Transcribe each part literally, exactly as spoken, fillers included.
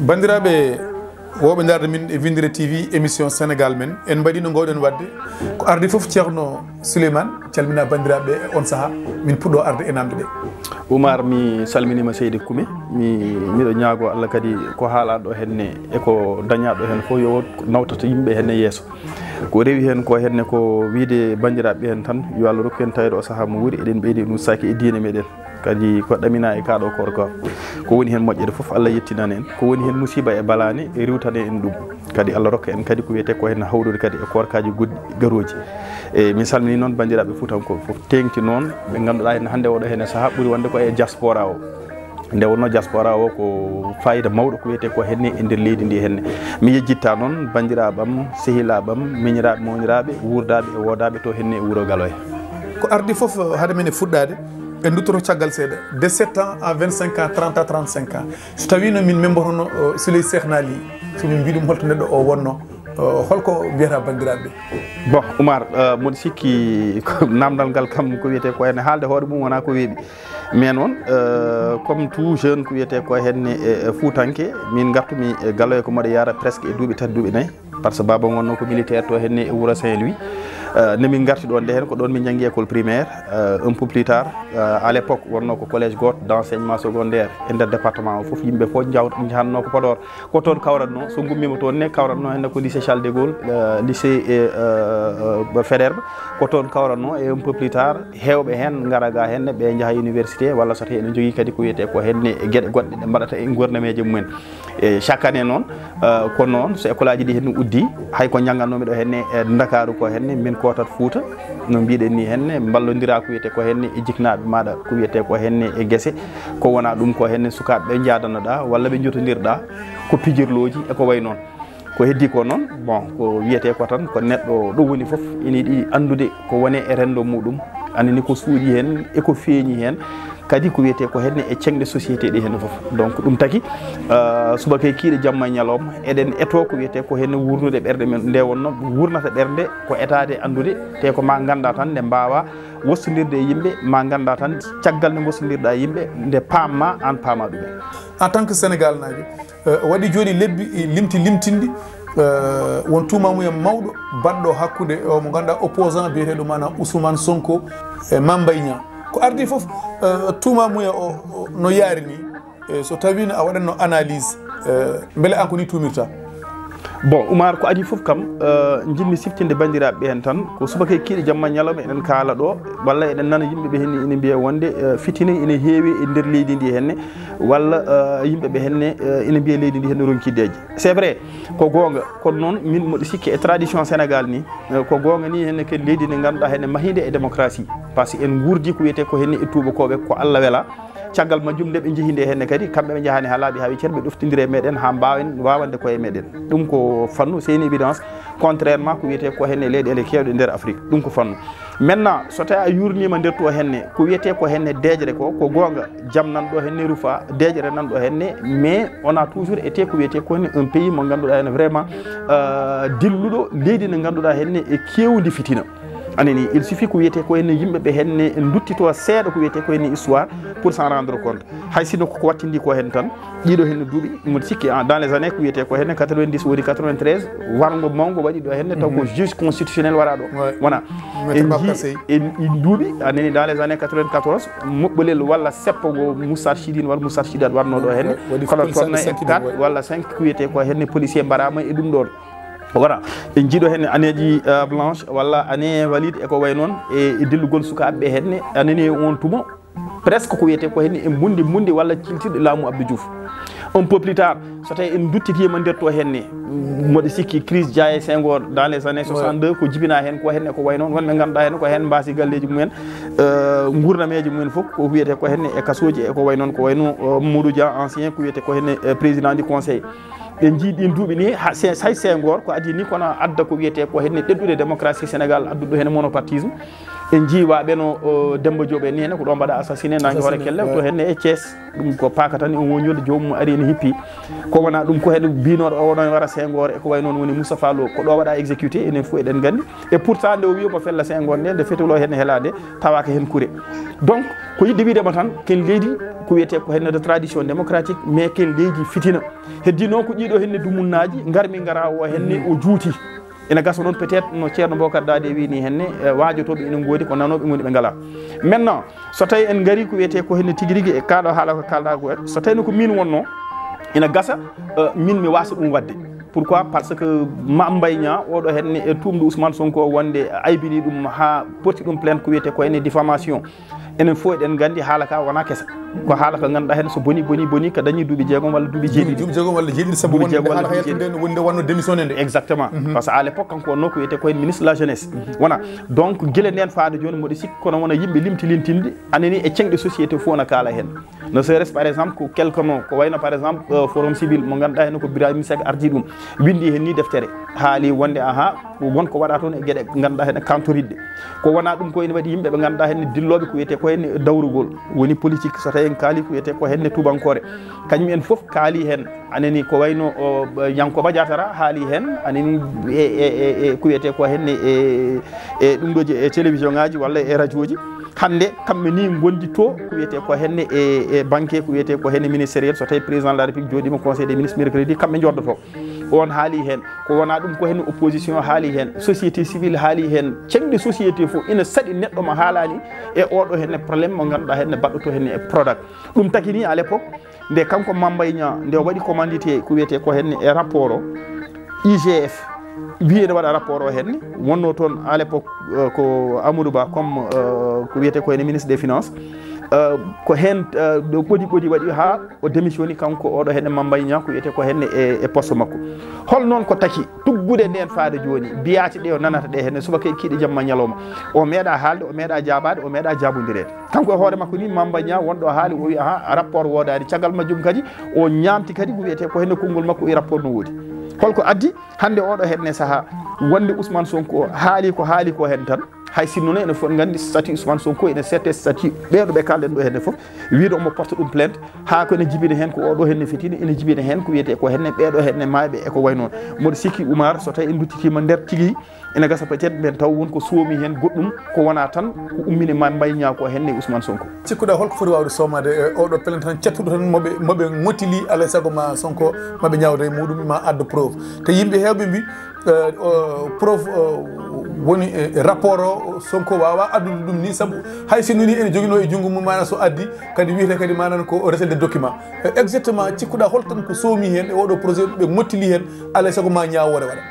Banndiraaɓe wooɓe ndaarde min e Winndere T V, émission Sénégal men, en mbaɗi no ngoowɗen waɗde. Ko ardi fof, Ceerno Souleymane, calmina banndiraaɓe e on sahaa, min puɗɗo arde e namde ɗe. Oumar, mi salminiima seydi Kumi. Mi, miɗo ñaago Allah kadi ko haalaaɗo henne e ko dañaaɗo heen fof yo nawtata yimɓe henne yeeso. Ko rewi heen ko henne ko wiide banndiraaɓe heen tan, yo Allah rokku en taweede o sahaa mo wuuri, eɗen ɓeydi en ustaaki e diine meɗen. Kadi ko ɗamina e kaaɗo koorka. Ko woni heen moƴƴere fof, Allah yettinan en. Ko woni heen musiba e balaane, e riwtane en ɗum. Kadi Allah rokka en kadi ko wiyetee ko heen hawrude kadi e koorkaaji goɗɗi garooji. E min salmini noon banndiraaɓe Fuutankooɓe fof, teeŋti noon ɓe ngannduɗaa heen hannde oɗo heen e sahaa ɓuri wonde ko e diaspora o. Nde wonno diaspora o ko fayida mawɗo ko wiyetee ko henne e nder leydi ndi henne. Mi yejjitta noon banndiraaɓam, sehilaaɓam, miñiraaɓe, mawniraaɓe, wuurdaaɓe e woodaaɓe to henne e wuro Galoya. Ko ardi fof, hade men e fuɗɗaade, en duttoto caggal seeɗa, de sept ans à vingt-cinq ans, trente à trente-cinq ans. So tawiino min membotono, uh, Souley Sehna Ly, so min mbii ɗum holto neɗɗo o wonno, uh, holko mbiyata banndiraaɓe? Bon, Oumar, uh, mboɗo sikki ko namdal ngal kam ko wiyetee ko henne haalde hoore mum wonaa ko weeɓi. Mais noon, euh, comme tout jeune ko wiyetee ko henne e, e Fuutanke, min ngartumi e Galoya ko mboɗo yahra presque e duuɓi tati, duuɓi nayi. Par ce que baaba wonno ko militaire to henne e wuro Saint-Louis. Euh, nde min ngarti ɗoon nde heen ko ɗoon min njanngi école primaire. Euh, un peu plus tard, euh, à l'époque wonno ko collège gooto d'enseignement secondaire e nder département o fof, yimɓe fof njaw-, njahatnoo ko Podor. Ko toon kawratnoo, so ngummiima toon ne, kawratnoo heen ko lycée Charles de Gaulle, euh, lycée e, euh, euh, Faidherbe. Ko toon kawratnoo, et un peu plus tard, heewɓe heen ngara ga heen, ɓe njaha université, walla so tawii ene njogii kadi ko wiyetee ko heen e geɗe goɗɗe ɗe mbaɗata e nguurnameeje mumen. E chaque année noon, euh, ko noon, so école aji ɗi heen uddii, hay ko njanngatnoomi ɗo heen e Ndakaaru ko heen, min kootat Fuuta, no mbiɗen ni heen, mballondiraa ko wiyetee ko heen e jiknaaɓe maaɗa, ko wiyetee ko heen e gese, ko wonaa ɗum ko heen sukaaɓe ɓe njaadanoɗaa, walla ɓe njotondirɗaa, ko pijirlooji e ko wayi noon. Ko heddii ko noon, bon, ko wiyetee ko tan, ko neɗɗo ɗo woni fof ina yiɗi anndude ko woni e renndo muɗum, anani ko suuɗii heen e ko feeñi heen, kadi ko wiyetee ko heen e ceŋɗe société ɗe heen fof. Donc, ɗum taki, euh, subaka e kiiɗe, jamma e ñalawma, eɗen etoo ko wiyetee ko heen wuurnude ɓerɗe men. Nde wonno wuurnata ɓernde ko etaade anndude, te ko ma nganndaa tan nde mbaawaa wostondirde e yimɓe, ma nganndaa tan caggal nde ngostondirɗaa e yimɓe, nde paammaa, aan paamaa ɗum en. En tant que Sénégal naajo, Eh, waɗi jooni lebbi, eh, limti limtinɗi, eh, won tuumamuya mawɗo baɗɗo hakkunde o mo ngannduɗaa opposant biyeteeɗo maanaam Ousmane Sonko e Mame Mbaye Niang. Ko ardii fof, eh, tuumamuya o, o no yaari ni, eh, so tawiino a waɗatno analyse, eh, mbele aan ko ni tuumirta? Bon, Oumar, ko adii fof kam, eh, njiɗmi siftinde banndiraaɓe ɓe heen tan, ko subaka e kiiɗe jamma ñalawma eɗen kaala ɗo, walla eɗen nana yimɓe ɓe heen ina mbiya wonde, eh, fitina ina heewi e nder leydi ndi heen, walla, eh, yimɓe ɓe heen, eh, ina mbiya leydi ndi heen ronki deeƴe. C'est vrai, ko goonga, kono noon min mboɗo sikki e tradition Sénégal ni, eh, ko goonga ni heen kadi leydi ndi ngannduɗaa heen mahiinde e démocratie. Par ce que en nguurdi ko wiyetee ko heen e tuubakooɓe ko Allah wela. Caggal majjum nde ɓe njehi nde heen kadi, kamɓe ɓe njahani haa laaɓi haa weccere, ɓe ɗoftindira e meɗen haa mbaawen waawande koye meɗen. Ɗum ko fannu, c'est une évidence, contrairement ko wiyetee ko heen e leyɗeele keewɗe nder Afrique. Ɗum ko fannu. Maintenant, so tawi a yurniima nder to henne, ko wiyetee ko henne deeƴre ko, ko goonga, jam nan ɗo henne rufa, deeƴre nan ɗo henne, mais on a toujours été ko wiyetee ko henne un pays mo ngannduɗaa henne vraiment, euh, dilluɗo leydi ndi ngannduɗaa henne e keewndi fitina. Anani, il suffit ko wiyetee ko henne yimɓe ɓe henne duttito seeɗa ko wiyetee ko henne histoire pour s'en rendre compte. Hay sinno ko ko wattindi ko heen tan, ɗiɗo heen duuɓi, mboɗo sikki, ah, dans les années ko wiyetee ko heen quatre-vingt-dix woni quatre-vingt-treize, warngo mawngo waɗi ɗo heen, taw ko juge constitutionnel waɗaa ɗo. Ouais. Wona. Maître Babacar Seye. En, en duuɓi, a nani dans les années quatre-vingt-quatorze, moɓɓolel walla seppo ngo Moustarchidine walla Moustarchidat waɗno ɗo heen. Ouais, waɗi kono police toon e cinq mille, quatre ouais. Walla cinq ko wiyetee ko heen policier mbaɗaama e ɗum ɗoon. Wona. En njiɗo heen aneeji, euh, blanche walla année invalide e ko wayi noon e, e dillugol sukaaɓe ɓe heen, a nani e on tuma. Presque ko wiyetee ko heen en mbundi mbundi walla ciltirɗe laamu Abdou Diouf. Un peu plus tard, so tawi en duttitiima nder to heen, mboɗo sikki crise Dia et Senghor dans les années soixante-deux, ko jibinaa heen ko heen ko wayi noon, wonɓe ngannduɗaa heen ko heen mbaasi galleeji mumen, euh, nguurnameeji mumen fof, ko wiyetee ko heen e kasooji e ko wayi noon, ko wayi no, euh, Mamadou Dia ancien, ko wiyetee ko heen, euh, président du conseil. Ɓe njii ɗiin duuɓi ni, ha, se-, hay Senghor ko adii ni, kono adda ko wiyetee ko heen ɗeɗɗude démocratie Sénégal, adduɗo heen monopartisme. En njii waɓe no, o, Demba Diop en ni henne, ko ɗo mbaɗa assassiné, nangi hoore Assassiné, kelle, ouais. To henne e Thiès. Ɗum ko paaka tan, on woni yolde joomum ari ene hippi. Ko wona ɗum, ko henne biinoɗo o wona wara Senghor, e ko way noon woni Moustapha Lo, ko ɗo waɗa exécuté, enen fof eɗen nganndi. Et pourtant, nde o wi omo fella Senghor nde, nde fetolo henne helaande, tawaaka heen kure. Donc, ko yiɗde wiide ma tan, ken leydi ko wiyetee ko henne de tradition démocratique, mais ken leydi fitina. Heddino ko ɗiɗo henne dumunnaaji, ngarmi ngara o henne o juuti. Ina gasa noon peut-être no Ceerno Bocar Daade wini henne, eh, waajotooɓe ina ngoodi, ko nanooɓe ngoni ɓe ngalaa. Maintenant, so tawi en ngari ko wiyetee ko henne tigi rigi e kaaɗo haala ko kaalɗaa ko en, so tawi no ko min wonno, ina gasa, eh, min mi waasa ɗum waɗde. Pourquoi? Parce que Mame Mbaye Niang, oɗo henne e tuumɗo Ousmane Sonko wonde aybini ɗum haa porti ɗum plainte ko wiyetee ko henne diffamation. Enen fof eɗen nganndi haala ka wona kesa. Ko haala ka ngannduɗaa heen so boni, boni, boni, ka dañi duuɓi jeegom walla duuɓi jeeɗiɗi. Duuɓi jeegom walla jeeɗiɗi, sabu Duuɓi wonde jeegom walla haala ka jeeɗiɗi. Yaltude wonde, wonno démissionné nde. Exactement. Mhm. Parce que à l'époque, kanko wonno ko wiyetee ko heen ministre de la jeunesse. Mhm. Wona. Donc, gila ndeen faade jooni, mboɗo sikki kono wona yimɓe limti lintinde, anani e ceŋɗe société fof na kaala heen. Ne serait-ce, par exemple, ko quelque no, ko wayno, par exemple, euh, Forum Civil, mo ngannduɗaa heen ko Birahim Seck ardi ɗum, winndi heen ni deftere. Haali wonde, aha, ko won ko waɗa toon e geɗe ngannduɗaa heen e kantoriɗe. Ko wona ɗum ko ene waɗi yimɓe ɓe ngannduɗaa heen dillooɓe ko wiyetee ko heen dawrugol, woni politique, so tawi en kaali ko wiyetee ko heen tubankoore. Kañum en fof kaali heen, anani ko wayno o, Yankoba Diatara haali heen, anani e, e, e, e ko wiyetee ko heen e, e ɗum ɗo je, e télévision ngaji walla e radio ji. Hannde kamɓe ni ngondi to ko wiyetee ko heen e, e banque ko wiyetee ko heen ministériel, so tawi président de la République jooɗiima conseil des ministres mercredi, kamɓe njoddoto. On haali heen, ko wona ɗum ko heen opposition haali heen, société civile haali heen, ceŋɗe société fof ina saɗi neɗɗo mo haalaani e oɗo heen problème mo ngannduɗaa heen baɗɗoto heen e Prodac. Ɗum taki ni à l'époque, nde kanko Mame Mbaye Niang, nde o waɗi commandité ko wiyetee ko heen e rapport o, I G F, wi ene waɗa rapport o heen, wonno toon à l'époque, euh, ko Amadou Ba comme, euh, ko wiyetee ko heen ministre des finances. Euh, ko heen, euh, ɗo ɓodi ɓodi waɗi haa o démissioni kanko oɗo heen Mame Mbaye Niang ko wiyetee ko heen e, e poste makko. Hol noon ko taki tuggude ndeen faade jooni, biyaati ɗe o nanata ɗe heen subaka e kiiɗe jamma ñalawma? O meeɗa haalde, o meeɗa jaabaade, o meeɗa jaabondireede. Kanko e hoore makko ni Mame Mbaye Niang wonɗo haali, o wi aha, rapport woodaani. Caggal majjum kadi o ñaamti kadi ko wiyetee ko heen konngol makko, o wi rapport no woodi. Holko addi hannde oɗo heen sahaa wonde Ousmane Sonko haali ko haali ko heen tan? Hay sinno ne ene fof nganndi statut Ousmane Sonko ene seete statut ɓeeɗo ɓe kaalɗen ɗo heen fof, wiide omo porte ɗum plainte, haa ko ene jibina heen ko oɗo heen fitina, ene jibina heen ko wiyetee ko heen ɓeeɗo heen maayɓe e ko way noon. Mboɗo sikki Oumar, so tawi en duttitiima nder tigi, ene gasa peut-être ɓen taw won ko soomi heen goɗɗum ko wona tan ko ummini Mame Mbaye Niang ko heen e Ousmane Sonko. Cikkuɗaa holko foti waawde soomaade e oɗo plainte tan cattuɗo tan moɓe, moɓe ngottili alay sago ma Sonko maɓe ñaawda e muɗum ma adda preuve? Te yimɓe heewɓe mbi, eh, o, preuve, o, woni e, e rapport o Sonko waawa addude ɗum ni sabu hay sinno ni ene joginoo e junngo mum, maanaam so addi kadi wiyete kadi maanaam ko recel de document. Eh, exactement, cikkuɗaa hol tan ko soomi heen e oɗo projet ɓe ngottili heen alay sago ma ñaawoore waɗa?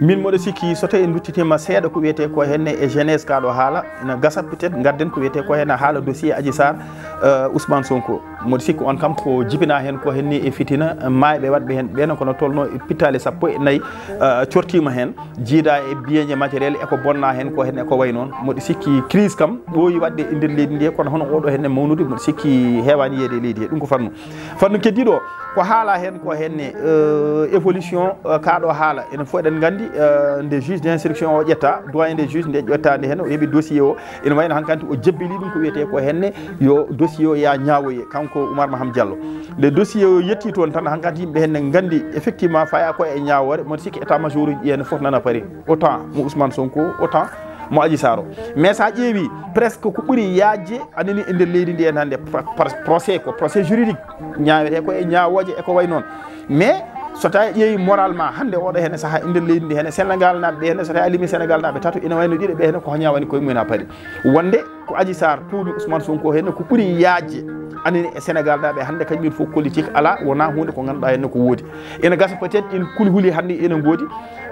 Min mboɗo sikki so tawi en duttitiima seeɗa ko wiyetee ko heen e genèse ka ɗo haala, ina gasa peut-être ngadden ko wiyetee ko heen haala dossier Adji Sarr, euh, Ousmane Sonko. Mboɗo sikki on kam ko jibina heen ko heen ni e fitina, maayɓe waɗɓe heen ɓeena kono tolno e pittaali sappo e nayi, euh, cortiima heen, jiida e biyeeje matériel e ko bonna heen ko heen e ko way noon. Mboɗo sikki crise kam ɓooyi waɗde e nder leydi ndi, kono hono oɗo heen mawnude, mboɗo sikki heewaani yeeyde e leydi he. Ɗum ko fannu. Fannu keddiiɗo, ko haala heen ko heen ne, euh, évolution, euh, kaa ɗo haala. Enen fof eɗen nganndi, euh, nde juge d'instruction o ƴetta, doyen des juges nde ƴetta nde heen, o heɓi dossier o, ene wayno hankanti o jebbili ɗum ko wiyetee ko heen ne, yo dossier o yaa ñaawoye, kanko Oumar Maham Diallo. Nde dossier o yetti toon tan, hankanti yimɓe heen ne nganndi effectivement faya ko e ñaawoore, mboɗo sikki état major uji ɗi heen fof nana pari. Autant mo Ousmane Sonko, autant mo Adji Sarr o. Mais so a ƴeewi, presque ko ɓuri yaajde anani e nder leydi ndi en hannde, pro-, pro-, procès ko procès juridique, ñaawetee ko e ñaawooje e ko way noon. Mais so tawi a ƴeewi moralement hannde oɗo heen sahaa e nder leydi ndi heen, Sénégal naaɓe ɓe heen, so tawi a limi Sénégal naaɓe tato, ina wayno ɗiɗo ɓe heen ko ñaawani koye mumen haa paari. Wonde ko Adji Sarr tuumi Ousmane Sonko heen ko ɓuri yaajde anani e Sénégal naaɓe hannde, kañum en fof politique alaa, wonaa huunde ko ngannduɗaa heen ko woodi. Ene gasa peut-être in kulhuli hannde ene ngoodi,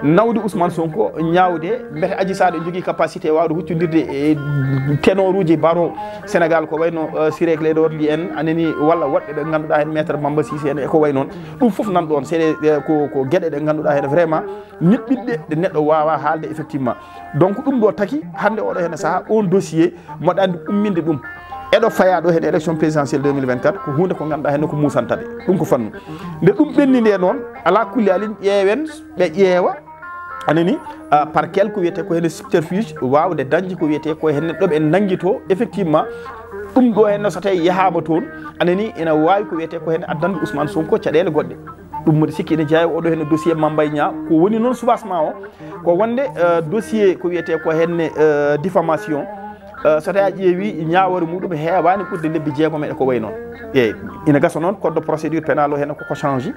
nawde Ousmane Sonko ñaawde, mbete Adji Sarr ene jogii capacité waawde huccondirde e ténoruuji baro Sénégal ko wayno, euh, Ciré Clédor Ly en anani, walla woɗɓe ɓe ngannduɗaa heen maître Bamba Cissé en e ko way noon. Ɗum fof nan ɗoon, c'est des, euh, ko, ko geɗe ɗe ngannduɗaa heen vraiment niɓɓiɗɗe ɗe neɗɗo waawaa haalde effectivement. Donc ɗum ɗo taki hannde oɗo heen sahaa on dossier mboɗo anndi umminde ɗum eɗo faya ɗo heen élection présidentielle deux mille vingt-quatre ko huunde ko ngannduɗaa heen ko muusantaɓe. Ɗum ko fannu. Nde ɗum ɓenni nde noon, alaa kulli alin ƴeewen, ɓe ƴeewa anani, ah, par quelque wiyetee ko henne subterfuge, waawde dañde ko wiyetee ko henne ɗo ɓe nanngi to, effectivement, ɗum ɗo henne so tawi yahaama toon, anani ina waawi ko wiyetee ko henne addande Ousmane Sonko caɗeele goɗɗe. Ɗum mboɗo sikki ina jeyaa e oɗo henne dossier Mame Mbaye Niang. Ko woni noon soubassement o, ko wonde, eh, dossier ko wiyetee ko henne, eh, diffamation, eh, so tawi a ƴeewi ñaawoore muɗum heewaani ɓurde lebbi jeegom e ko wayi noon. Eeyi, ina gasa noon code de procédure pénale o henne koko change.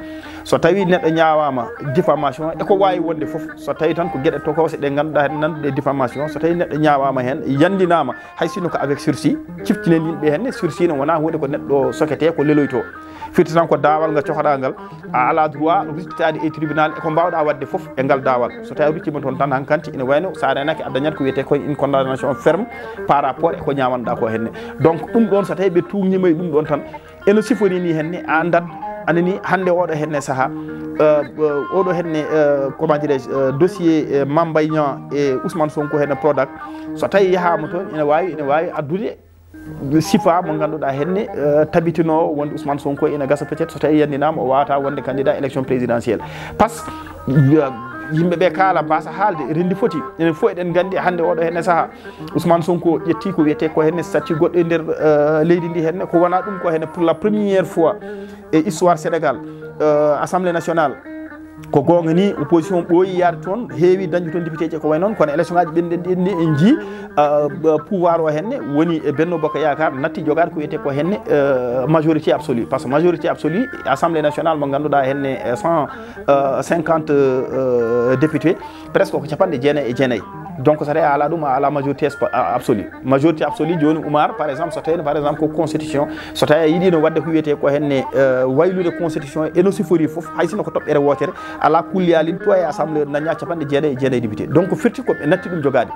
So tawi neɗɗo ñaawaama diffamation e ko waawi wonde fof, so tawi tan ko geɗe tokose ɗe ngannduɗaa heen nanduɗe diffamation, so tawi neɗɗo ñaawaama heen, yanndinaama, hay sinno ko avec sursis, ciftinen yimɓe heen ne, sursis ne wonaa huunde ko neɗɗo soketee, ko leloytoo. Firti tan ko daawal ngal cohɗaa ngal, a alaa droit ruttitaade e tribunal e ko mbaawɗaa waɗde fof e ngal daawal. So tawi a ruttiima toon tan, hankanti ina wayno so a reenaaki a dañat ko wiyetee ko une condamnation ferme par rapport e ko ñaawanɗaa ko henne. Donc ɗum ɗoon so tawi ɓe tuugniima e ɗum ɗoon tan, eno sifori ni henne, a anndat, anani hannde oɗo henne saha, euh, euh, oɗo henne, euh, comment dirais-je, euh, dossier, euh, Mame Mbaye Niang e Ousmane Sonko henne Prodac, so tawi yahaama toon, ina waawi, ina waawi addude sifa mo ngannduɗaa henne, euh, tabitinoowo wonde Ousmane Sonko ina gasa peut-être so tawi yanndinaama o waawata wonde candidat élection présidentielle. Parce que, euh, yimɓe ɓe kaala mbasa haalde, renndi foti. Enen fof eɗen nganndi hannde oɗo henne saha, Ousmane Sonko ƴetti ko wiyetee ko henne statut goɗɗo e nder, euh, leydi ndi henne, ko wonaa ɗum ko henne pour la première fois e histoire Sénégal, euh, Assemblée nationale. Ko goonga ni, opposition ɓooyi yaade toon, heewi dañde toon député ji ko wayi noon, kono élection ngaji ɓennuɗi ɗin ni en njii, euh, pouvoir o henne woni e Benno Bokk Yaakaar natti jogaade ko wiyetee ko henne, euh, majorité absolue. Parce que majorité absolue, Assemblée nationale mo ngannduɗaa henne, euh, cent, euh, cinquante, euh, députés, presque ko capanɗe jeenayi e jeenayi. Donc so tawi a alaa ɗum, a alaa majorité esp-, a-, absolue. Majorité absolue jooni, Oumar, par exemple, so tawi, par exemple, ko constitution, so tawi a yiɗino waɗde ko wiyetee ko henne, euh, waylude constitution e no sifori fof, hay sinno ko toɓɓere wootere, alaa kulliyaalin to e assemblée daña capanɗe jeenayi e jeenayi député. Donc firti ko ɓe natti ɗum jogaade.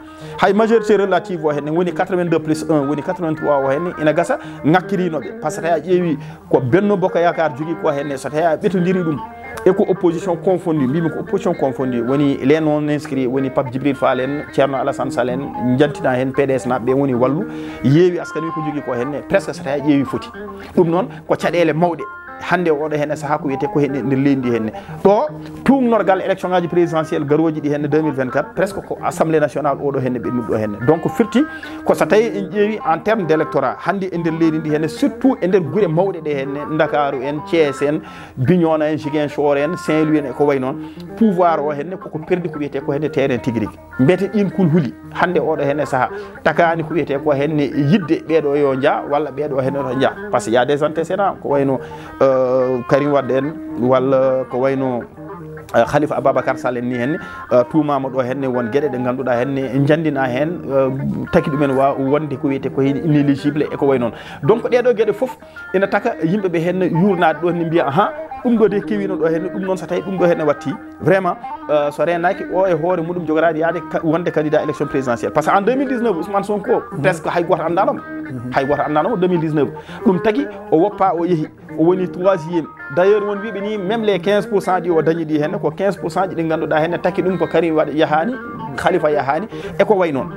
Hay majorité relative o henne woni quatre-vingt-deux plus un, woni quatre-vingt-trois o henne, ina gasa ŋakkirino ɓe. Par ce que tawi a ƴeewi ko Benno Bokk Yaakaar jogii ko henne, so tawi a ɓetondiri ɗum e ko opposition confondue, mbimi ko opposition confondue, woni les non inscrits, woni Pape Djibril Fall en, Thierno Alassane Sall en, njantina heen P D S naaɓe ɓe woni wallu, yeewi askan wi ko jogii ko henne, presque so tawi a ƴeewi foti. Ɗum noon ko caɗeele mawɗe. Hannde oɗo henne saha ko wiyetee ko henne nder leydi ndi henne. Ɗo tuugnorgal élection ngaji présidentielle garooji ɗi henne deux mille vingt-quatre, presque ko Assemblée nationale oɗo henne ɓennuɗo henne. Donc firti ko so tawi en ƴeewi en terme d'électorat, hannde e nder leydi ndi henne, surtout e nder gure mawɗe ɗe henne, Ndakaaru en, Thiès en, Bignona en, Ziguinchor en, Saint-Louis en e ko wayi noon, pouvoir o henne koko perdi ko wiyetee ko henne terrain tigi rigi. Mbete ɗin kulhuli, hannde oɗo henne saha, takaani ko wiyetee ko henne yidde ɓeeɗo yo njaa, walla ɓeeɗo henne to njaa. Par ce que y a des antécédents, ko wayno, euh, Karim Wade en, walla ko wayno, euh, Khalifa Ababacar Sall en ni henne, euh, tuumaama ɗo henne won geɗe ɗe ngannduɗaa henne njanndina heen, euh, taki ɗumen wa-, wonde ko wiyetee ko heen inéligible e ko wayi noon. Donc ɗeeɗo geɗe fof ina taka yimɓe ɓe henne yuurnaade ɗo henne mbiya, aha, ɗum ɗo de kewiino ɗo henne, ɗum noon so tawi ɗum ɗo henne watti, vraiment, euh, so reenaaki o e hoore muɗum jogoraade yaade ka-, wonde candidat élection présidentielle. Par ce que en deux mille dix-neuf, Ousmane Sonko, presque hay gooto anndaano mo. Hay gooto anndaano mo deux mille dix-neuf. Ɗum tagi o woppa, o yehi, o woni troisième. D'ailleurs, won wiiɓe ni, même les quinze pour cent ɗi o dañi ɗi henne, ko quinze pour cent ji ɗi ngannduɗaa henne taki ɗum ko Karim Wade yahaani, Khalifa yahaani, e ko wayi noon.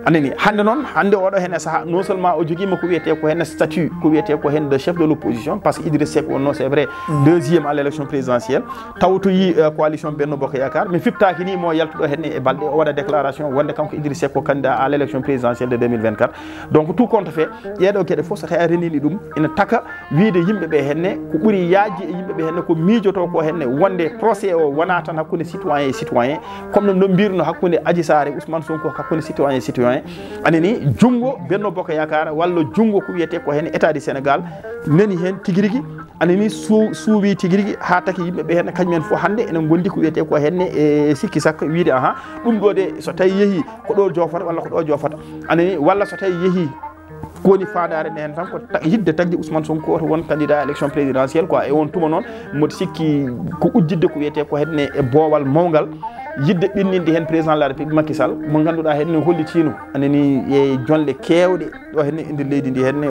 A nani, hannde noon, hannde oɗo henne saha, non seulement o jogiima ko wiyetee ko henne statut, ko wiyetee ko henne de chef de l'opposition, par ce que Idriss Seck wonno, c'est vrai, deuxième à l'élection présidentielle, taw to yi, euh, coalition Benno Bokk Yaakaar, mais fittaaki ni mo yaltuɗo henne e balɗe, o waɗa déclaration wonde kanko Idriss Seck ko candidat à l'élection présidentielle de deux mille vingt-quatre. Donc tout compte fait, ɗeeɗo geɗe fof so tawi a renndini ɗum, ina taka wiyde yimɓe ɓe henne, ko ɓuri yaajde e yimɓe ɓe henne, ko miijotoo ko henne, wonde procès o wonaa tan hakkunde citoyen e citoyen, comme no mbirno hakkunde Adji Sarr e Ousmane Sonko, hakkunde citoyen e citoyen. A nani, junngo Benno Bokk Yaakaar walla junngo ko wiyetee ko henne État du Sénégal nani heen tigi rigi, a nani, suu-, suuwi tigi rigi haa taki yimɓe ɓe henne kañumen fof hannde ene ngondi ko wiyetee ko henne e sikki sakka wiyde, aha, ɗum ɗo de so tawi yehi ko ɗo joofata walla ko ɗo joofata. A nani, walla so tawi yehi ko woni faandaare nde heen tan ko ta-, yiɗde tagde Ousmane Sonko to won candidat élection présidentielle quoi. E on tuma noon, mboɗo sikki ko udditde ko wiyetee ko henne e boowal mawngal, yiɗde ɓenninde heen président de la République Macky Sall, mo ngannduɗaa henne hollitiino, a nani, e jonle keewɗe ɗo henne e nder leydi ndi henne.